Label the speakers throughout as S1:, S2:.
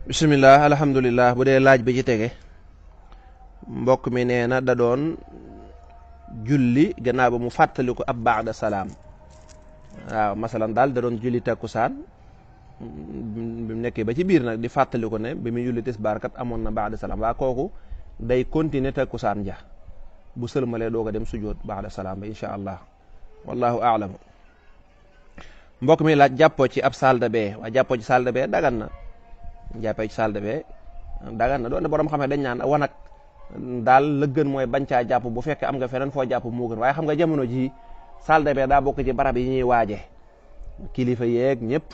S1: bismillah alhamdulillah bu dee laaj bi ci tege mbokk mi nee na da doon julli gannaaw ba mu fàttali ko ab ba'da salaam. waaw masalan daal da doon julli takkusaan bi mu nekkee ba ci biir nag di fàttali ko ne bi muy julli tisbaar kat amoon na ba'da salaam waa kooku day continuer takkusaan ja bu sëlmalee doog a dem sujjóot ba'da salaam ba incha allah wallahu a'lam. mbokk mi laaj jàppoo ci ab salle de bain waa jàppoo ci salle de bain dagan na jàppee ci salle de bain dagan na doon borom xam ne dañ naan wanag daal la gën mooy bañ caa jàpp bu fekkee am nga feneen foo jàpp moo gën waaye xam nga jamono ji salle de bain daa bokk ci barab yi ñuy waaje kilifa yeeg ñëpp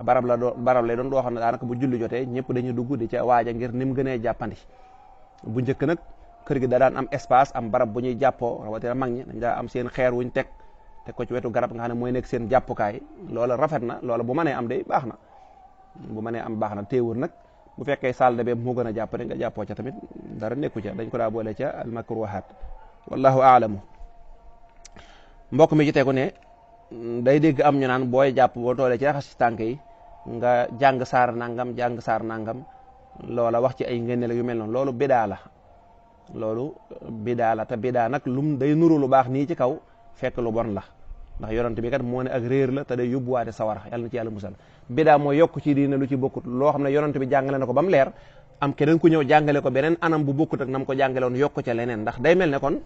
S1: barab lay doon doo xam ne daanaka bu julli jotee ñëpp dañuy dugg di ca waaja ngir ni mu gënee jàppandi. bu njëkk nag kër gi da daan am espace am barab bu ñuy jàppoo rawatina mag ñi dañ daa am seen xeer wuñ teg ko ci wetu garab nga xam ne mooy nekk seen jàppukaay loola rafet na loola bu mënee am day baax na bu mënee am baax na téewul nag bu fekkee salle de bain moo gën a jàpp nga jàppoo ca tamit dara nekku ca dañ ko daa boole ca al makruhat wallahu a'lamu. mbokk mi ci tegu ne day dégg am ñu naan booy jàpp boo toolee ci raxas ci tànk yi nga jàng saar nangam loola wax ci ay ngëneel yu mel noonu loolu bidaa la te bidaa nag lum day nuru lu baax nii ci kaw fekk lu bon la ndax yonent bi kat moo ne ak réer la te day yóbbuwaate sawara yàlla na ci yàlla musal. bidaa mooy yokk ci diine lu ci bokkut loo xam ne yonent bi jàngale na ko ba mu leer am keneen ku ñëw jàngale ko beneen anam bu bokkut ak nam ko jàngale woon yokk ca leneen ndax day mel ne kon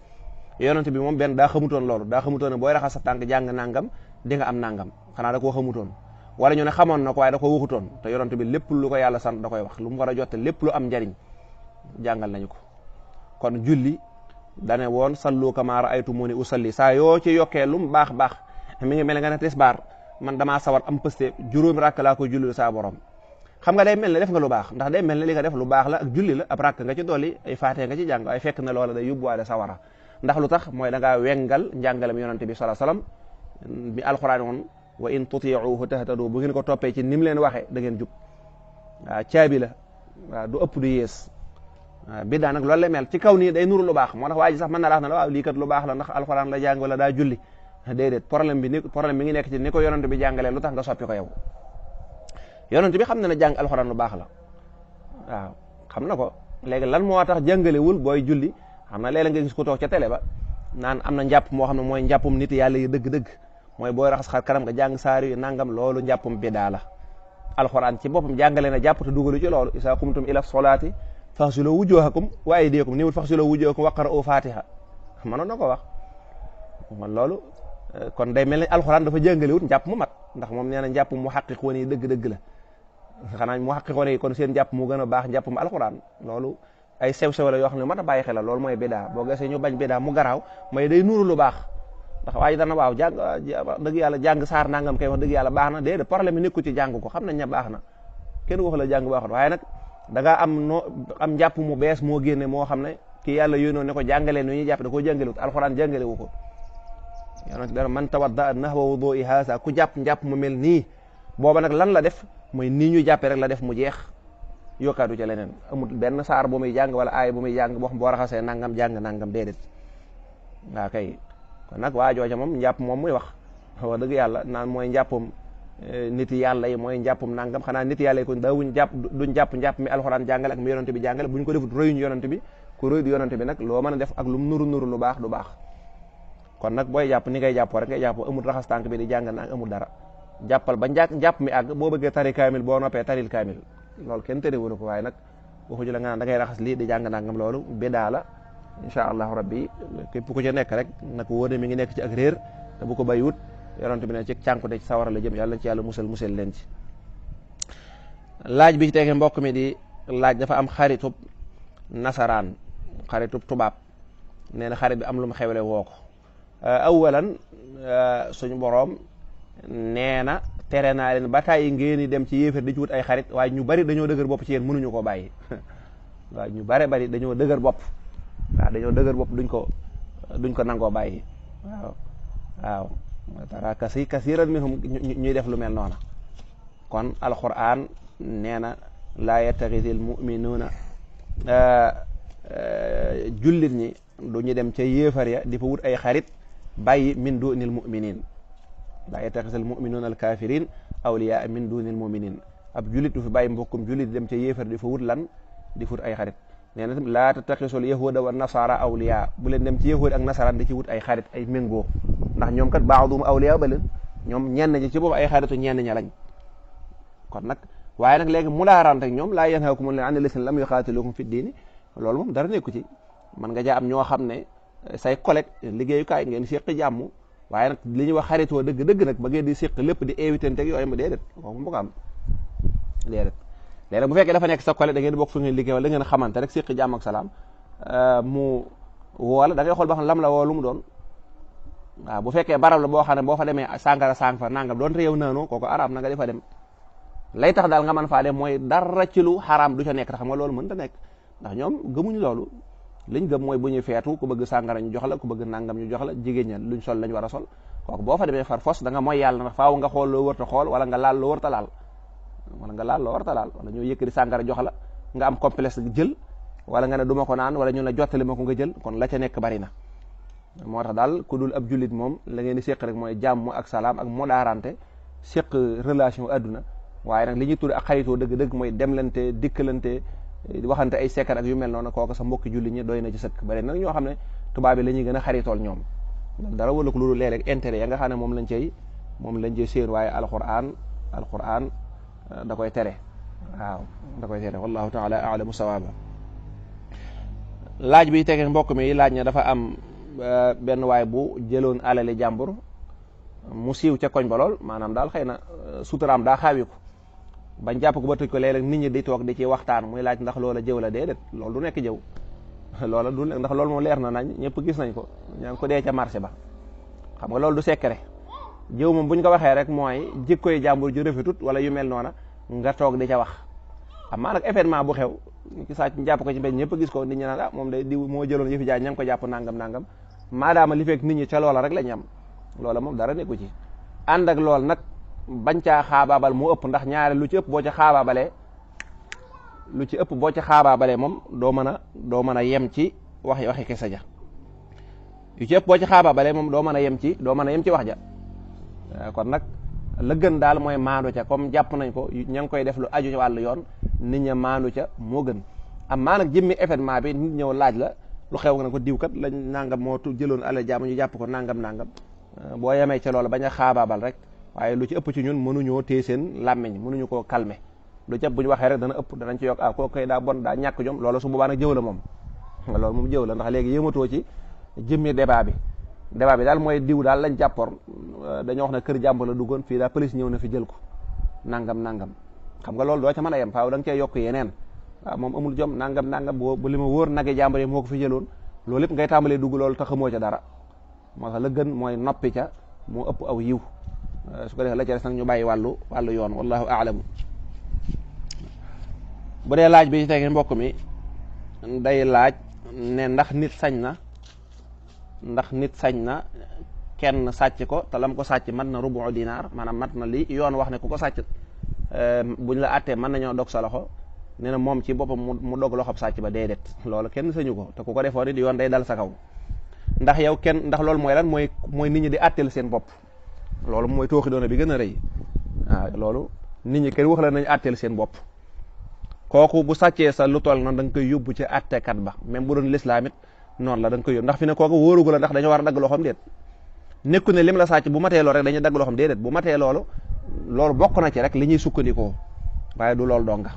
S1: yonent bi moom benn daa xamutoon loolu daa xamutoon ne booy raxas sa tànk jàng nangam di nga am nangam xanaa da koo xamutoon wala ñu ne xamoon na ko waaye da ko waxutoon te yonent bi lépp lu ko yàlla sant da koy wax lu mu war a jotte lépp lu am njariñ jàngal nañu ko. kon julli dane woon sallu kamaa ra'aytumuni usalli saa yoo ci yokkee lu mu baax mi ngi mel nga ne tisbaar man damaa sawar am pëste juróomi rakk laa koy julli saa borom xam nga day mel ne def nga lu baax ndax day mel ne li nga def lu baax la ak julli la ab rakk nga ci dolli ay faatee nga ci jàng ay fekk na loola day yóbbuwaale sawara ndax lu tax mooy da ngaa wengal njàngalem yonante bi sallallahu alayhi wasallam bi alxuraan woon wa in tuti'uhu tahtadu bu ngeen ko toppee ci ni mu leen waxee da ngeen jub waaw caabi la waaw du ëpp du yées waaw biddaa nag loolu la mel ci kaw nii day nuru lu baax moo tax waa ji sax mën na la wax ne la waaw lii kat lu baax la ndax alxuraan la jàng wala daa julli déedéet problème bi mi ngi nekk ci ni ko yonent bi jàngalee lu tax nga soppi ko yow yonent bi xam na ne jàng alxuraan lu baax la waaw xam na ko léegi lan moo tax jàngalewul booy julli xam na léeg-léeg nga gis ko toog ca télé ba naan am na njàpp moo xam ne mooy njàppum nit yàlla yi dëgg-dëgg mooy booy raxas xar kanam nga jàng saari yu nangam loolu njàppum bidaa la alxuraan ci boppam jàngale na jàpp te dugalu ci loolu isa qumtum ila solaati faghsilu wujuhakum wa aydiyakum niwul faghsilu wujuhakum wa qara'u fatiha mënoon na ko wax man loolu kon day mel ni alxuraan dafa jàngalewut njàpp mu mat ndax moom nee na njàpp mu xaqiqoon yi dëgg-dëgg la xanaa mu xaqiqoon yi kon seen njàpp mu gën a baax njàpp mu alxuraan loolu ay sew-sew la yoo xam ne mat a bàyyi xel la loolu mooy bidaa boo gisee ñu bañ bidaa mu garaaw mooy day nuuru lu baax ndax waaye dana waaw jàng dëgg yàlla jàng saar nangam kay wax dëgg yàlla baax na déedéet problème bi nekku ci jàng ko xam nañ ne baax na kenn wax la jàng baaxut waaye nag da ngaa am njàpp mu bees moo génne moo xam ne kii yàlla yónnoo ne ko jàngalee nu ñuy jàpp da koo jàngalewut alxuraan jàngalewu ko yonent dara man tawadda nahwa wudu'i haasa ku jàpp njàpp mu mel nii booba nag lan la def mooy nii ñu jàppee rek la def mu jeex yokkaatu ca leneen amul benn saar bu muy jàng wala aay bu muy jàng boo xam boo raxasee nangam jàng nangam déedéet waaw kay kon nag waa jooja moom njàpp moom muy wax dëgg yàlla naan mooy njàppum nit yàlla yi mooy njàppum nangam xanaa nit yàlla yi kon daawuñ jàpp duñ njàpp mi alxuraan jàngale ak mi yonent bi jàngale buñ ko defut royuñ yonent bi ku roy du yonent bi nag loo mën a def ak lu mu nuru lu baax du baax kon nag booy jàpp ni ngay jàppoo rek ngay jàppoo amul raxas tànk bi di jàng nag amul dara jàppal ba njàpp mi àgg boo bëggee tari kaamil boo noppee taril kaamil loolu kenn tëriwunu ko waaye nag waxuñu la nga naan da ngay raxas lii di jàng nangam loolu bidaa la insha allahu rabbi képp ku ci nekk rek nag wóone mi ngi nekk ci ak réer te bu ko bàyyiwut yonent bi ne ci cànkute ci sawara la jëm yàlla ci yàlla musal leen ci. laaj bi ci tege mbokk mi di laaj dafa am xaritub nasaraan xaritub tubaab nee na xarit bi am lu mu xewle woo ko awalan suñu boroom nee na tere naa leen ba tàyyi ngeen di dem ci yéefar di ci wut ay xarit waaye ñu bari dañoo dëgër bopp ci yéen mënuñu koo bàyyi waaye ñu bari dañoo dëgër bopp duñ ko nangoo bàyyi waaw tara kasiran minhum ñuy def lu mel noona kon alquran nee na laa yattaxidil muminuuna jullit ñi du ñu dem ca yéefar ya di fa wut ay xarit bàyyi min dunil muminin laa yattaxidil muminuuna alkafirin awliyaa min dunil muminin ab julit du fi bàyyi mbokkum julit dem ca yéefar di fa wut lan di fut ay xarit nee na laa tattaxisul yahuda wa nasara awliya bu leen dem ci yahud ak nasaraan di ci wut ay xarit ay méngoo ndax ñoom kat baaxdum awliya ba leen ñoom ñenn ñi ci boobu ay xaritu ñenn ña lañ kon nag waaye nag léegi mu daaraan rek ñoom laa yanhaakum an allaziina lam yuqaatilukum fi diini loolu moom dara nekku ci man nga jaa am ñoo xam ne say collègue liggéeyukaay ngeen séq jàmm waaye nag li ñuy wax xaritoo dëgg-dëgg nag ba ngeen di séq lépp di invité teg yooyu ma déedéet kooku mu ko am déedéet léegi bu fekkee dafa nekk sa collègue da ngeen bokk fu ngeen liggéey wala da ngeen xamante rek séq jàmm ak salaam mu woola da ngay xool ba xam lam la woo lu mu doon waaw bu fekkee barab la boo xam ne boo fa demee sàngara sàng fa nangam doonte yow naanoo kooku araam na nga defa dem lay tax daal nga mën faa dem mooy dara ci lu xaraam du ca nekk tax xam nga loolu mën ta nekk ndax ñoom gëmuñu loolu liñ gëm mooy bu ñuy feetu ku bëgg sàngara ñu jox la ku bëgg nangam ñu jox la jigéen ña luñ sol lañ war a sol kooku boo fa demee far fos da nga mooy yàlla ndax faaw nga xool loo wërta xool wala nga laal loo wërta laal wala ñoo yëkkati sàngara jox la nga am complexe jël wala nga ne du ma ko naan wala ñu la jottali ma ko nga jël kon la ca nekk bari na moo tax daal ku dul ab jullit moom la ngeen di séq rek mooy jàmm ak salaam ak modaarante séq relation adduna waaye nag li ñuy tudd ak xaritoo dëgg-dëgg mooy demlante dikkalante waxante ay sekkat ak yu mel noonu kooku sa mbokki jullit ñi doy na ci sëkk bari nag ñoo xam ne tubaab bi la ñuy gën a xaritool ñoom dara wala ko loolu léeg-léeg intérêt ya nga xam ne moom lañ cey séen waaye alquran da koy tere waaw da koy tere wallahu taala alamu sawaaba laaj bi tege mbokk mi laaj na dafa am benn waay bu jëloon alali jàmbur mu siiw ca koñ ba lool maanaam daal xëy na suturaam daa xaawi ko bañ jàpp ko ba tëj ko léeg-léeg nit ñi di toog di ci waxtaan muy laaj ndax loola jëw la déedéet loolu du nekk jëw loola du ndax loolu moom leer na nañ ñëpp gis nañ ko ñaa ngi ko dee ca marché ba xam nga loolu du secret jëw moom bu ñu ko waxee rek mooy jikkoy jàmbur ju rafetut wala yu mel noona nga toog di ca wax amaa nag événement bu xew ci sàcc jàpp ko ci mbéy ñëpp gis ko nit ñi naan ah moom day di moo jëloon yëfi jaay ña ngi ko jàpp nangam maadaama li fekk nit ñi ca loola rek la ñu am loola moom dara nekku ci ànd ak lool nag bañ caa xaabaabal moo ëpp ndax ñaare lu ci ëpp boo ca xaabaabalee moom doo mën a yem ci waxi kese ja yu ci ëpp boo ci xaabaabalee moom doo mën a yem ci wax ja kon nag la gën daal mooy maandu ca comme jàpp nañ ko ña ngi koy def lu aju ci wàllu yoon nit ña maandu ca moo gën am maa nag jëmmi événement bi nit ñëw laaj la lu xew nga ne ko diwkat lañ nangam moo jëloon alal jàmm ñu jàpp ko nangam boo yemee ca loolu bañ a xaabaabal rek waaye lu ci ëpp ci ñun mënuñoo téye seen làmmiñ mënuñu koo calmer lu ci ëpp bu ñu waxee rek dana ëpp danañ ci yokk kooku koy daa bon daa ñàkk jom loolu su boobaa nag jëw la moom loolu moom jëw la ndax léegi yëmatoo ci jëmmi débat bi daal mooy diw daal lañ jàppoon dañoo wax ne kër jàmbur la duggoon fii daa police ñëw na fi jël ko nangam xam nga loolu doo ca mën a yem faaw da nga cee yokk yeneen waaw moom amul jom nangam bu li ma wóor nage jàmbur yi moo ko fi jëloon loolu lépp ngay tàmbalee dugg loolu te xamoo ca dara moo tax la gën mooy noppi ca moo ëpp aw yiw su ko defee la ca des nag ñu bàyyi wàllu yoon wallahu aalamu bu dee laaj bi ci tege mbokk mi day laaj ne ndax nit sañ na kenn sàcc ko te lam ko sàcc mat na rubu dinaar maanaam mat na li yoon wax ne ku ko sàcc buñ la attee mën nañoo dog sa loxo nee na moom ci boppam mu dog loxob sàcc ba déedéet loolu kenn sañu ko te ku ko defoon it yoon day dal sa kaw ndax loolu mooy lan mooy nit ñi di atteel seen bopp loolu mooy tooxi doona bi gën a rëy waaw loolu nit ñi kenn wax la nañu atteel seen bopp kooku bu sàccee sa lu toll noonu da nga koy yóbbu ci attekat ba même bu doon lislaam it noonu la da nga koy yóbbu ndax fi ne kooku wóorugu la ndax dañoo war a dagg loxoom déet nekku ne lim la sàcc bu matee loolu rek dañuy dagg loxoom déedéet bu matee loolu bokk na ci rek li ñuy sukkandikoo waaye du loolu donga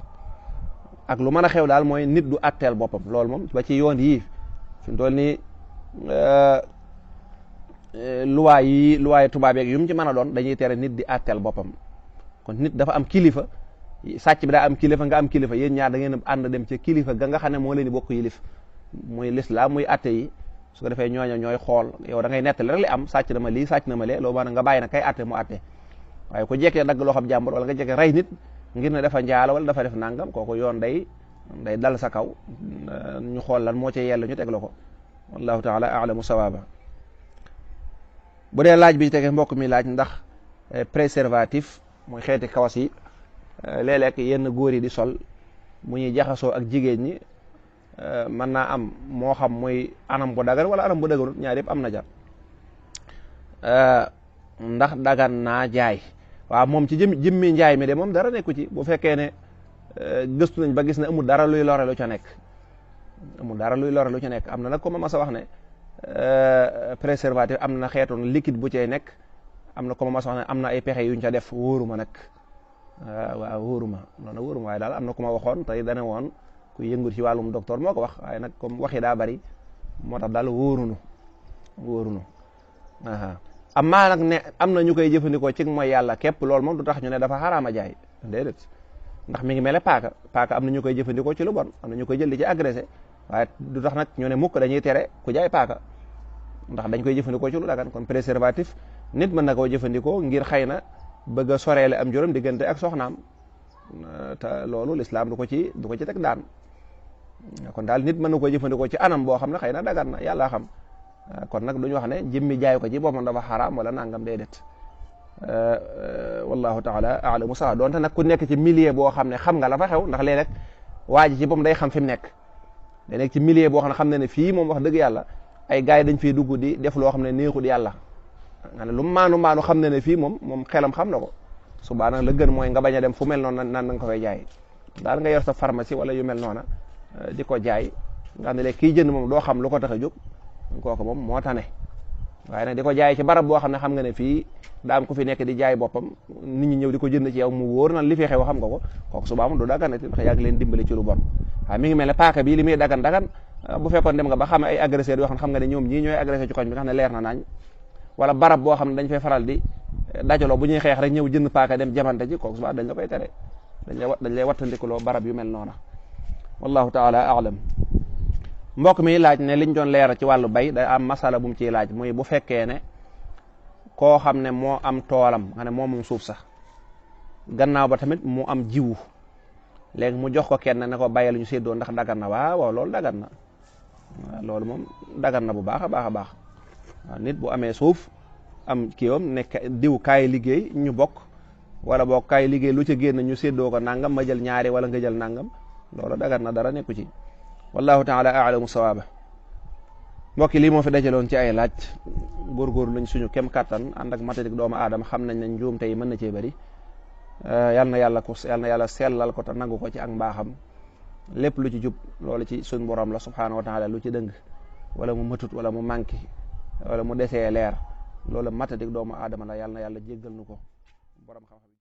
S1: ak lu mën a xew daal mooy nit du atteel boppam loolu moom ba ci yoon yii fi mu toll nii luwaay tubaab yeeg yu mu ci mën a doon dañuy tere nit di atteel boppam kon nit dafa am kilifa sàcc bi daa am kilifa nga am kilifa yéen ñaar da ngeen ànd dem ci kilifa ga nga xam ne moo leen di bokk yilif muy lislaam muy atte yi su ko defee ñooña ñooy xool yow da ngay nettali rek li am sàcc na ma lii sàcc na ma lee loolu maanaam nga bàyyi na kay atte mu atte waaye ku jekkee dagg loo xam jàmbur wala nga jekkee rey nit ngir ne dafa njaalo wala dafa def nangam kooku yoon day dal sa kaw ñu xool lan moo ci yell ñu teg la ko wallahu taala alamu sawaaba bu dee laaj bi tege mbokk mi laaj ndax préservatif mooy xeeti kawas yi léeg-léeg yenn góor yi di sol mu ñuy jaxasoo ak jigéen ñi mën naa am moo xam muy anam bu dagan wala anam bu daganut ñaar yëpp am na ja ndax dagan naa jaay waaw moom ci jëmmi njaay mi de moom dara nekku ci bu fekkee ne gëstu nañ ba gis ne amul dara luy lore lu ca nekk amul dara luy lore lu ca nekk. am na nag comme ma sa wax ne préservatif am na xeetoon liquide bu cay nekk am na comme ma sa wax ne am na ay pexe yuñ ca def wóoruma nag waaw wóoruma noonu wóoruma waaye daal am na ku ma waxoon tey dane woon ku yëngu ci wàllum docteur moo ko wax waaye nag comme waxi daa bari moo tax daal wóorunu am maa nag ne am na ñu koy jëfandikoo ci mooy yàlla képp loolu moom du tax ñu ne dafa xaraama jaay déedéet ndax mi ngi mel ne paaka am na ñu koy jëfandikoo ci lu bon am na ñu koy jël di ci agressé waaye du tax nag ñu ne mukk dañuy tere ku jaay paaka ndax dañ koy jëfandikoo ci lu dagan kon préservatif nit mën na koo jëfandikoo ngir xëy na bëgg a soreele am juróom diggante ak soxnaam te loolu lislaam du ko ci teg daan kon daal nit mën na koo jëfandikoo ci anam boo xam ne xëy na dagan na yàlla xam kon nag duñu wax ne jëmmi jaay ko ci boppam dafa xaraam wala nangam déedéet wallahu taala alamu sax doonte nag ku nekk ci milieu boo xam ne xam nga la fa xew ndax léeg-léeg waa ji ci boppam day xam fi mu nekk day nekk ci milieu boo xam ne fii moom wax dëgg yàlla ay gars yi dañ fiy dugg di def loo xam ne neexul yàlla nga ne lu maanu xam ne fii moom xelam xam na ko subaa nag la gën mooy nga bañ a dem fu mel noonu naan nga ko fay jaay daal nga yor sa pharmacie wala yu mel noona di ko jaay nga xam ne léegi kii jënd moom doo xam lu ko tax a jóg kooku moom moo tane waaye nag di ko jaay ci barab boo xam ne xam nga ne fii daa am ku fi nekk di jaay boppam nit ñi ñëw di ko jënd ci yow mu wóor na li fi xew xam nga ko kooku subaa moom du daganati ndax yaa ngi leen dimbali ci lu bon waaye mi ngi mel ne paaka bii li muy dagan bu fekkoon dem nga ba xam ay agresseurs yoo xam nga ne ñoom ñii ñooy agressé ci koñ bi nga xam ne leer na naañ wala barab boo xam ne dañ fay faral di dajaloo bu ñuy xeex rek ñëw jënd paaka dem jamante ci kooku subaa dañ la koy tere dañ lay wattandikuloo barab yu mel noona wallahu taala alam mbokk mi laaj ne liñ doon leeral ci wàllu bay day am masala bu mu ciy laaj muy bu fekkee ne koo xam ne moo am toolam nga ne moo moom suuf sax gannaaw ba tamit mu am jiwu léegi mu jox ko kenn ne ko bayal ñu séddoo ndax dagan na waaw loolu dagan na loolu moom dagan na bu baax a baax a baax waaw nit bu amee suuf am kiiwam nekk diw kaay liggéey ñu bokk wala bokk kaay liggéey lu ca génn ñu séddoo ko nangam ma jël ñaari wala nga jël nangam loolu dagan na dara nekku ci wallahu taala alamu sawaaba mbokki lii moo fi dajaloon ci ay laaj góorgóorlu nañ suñu kem kattan ànd ak matadik doomu aadama xam nañ ne njuumte yi mën na cee bëri yal na yàlla sellal ko te nangu ko ci ak mbaaxam lépp lu ci jub loolu ci suñ borom la subhanahu wa taala lu ci dëng wala mu matut wala mu manqué wala mu desee leer loolu matadik doomu aadama la yal na yàlla jéggal nu ko borom xam-xam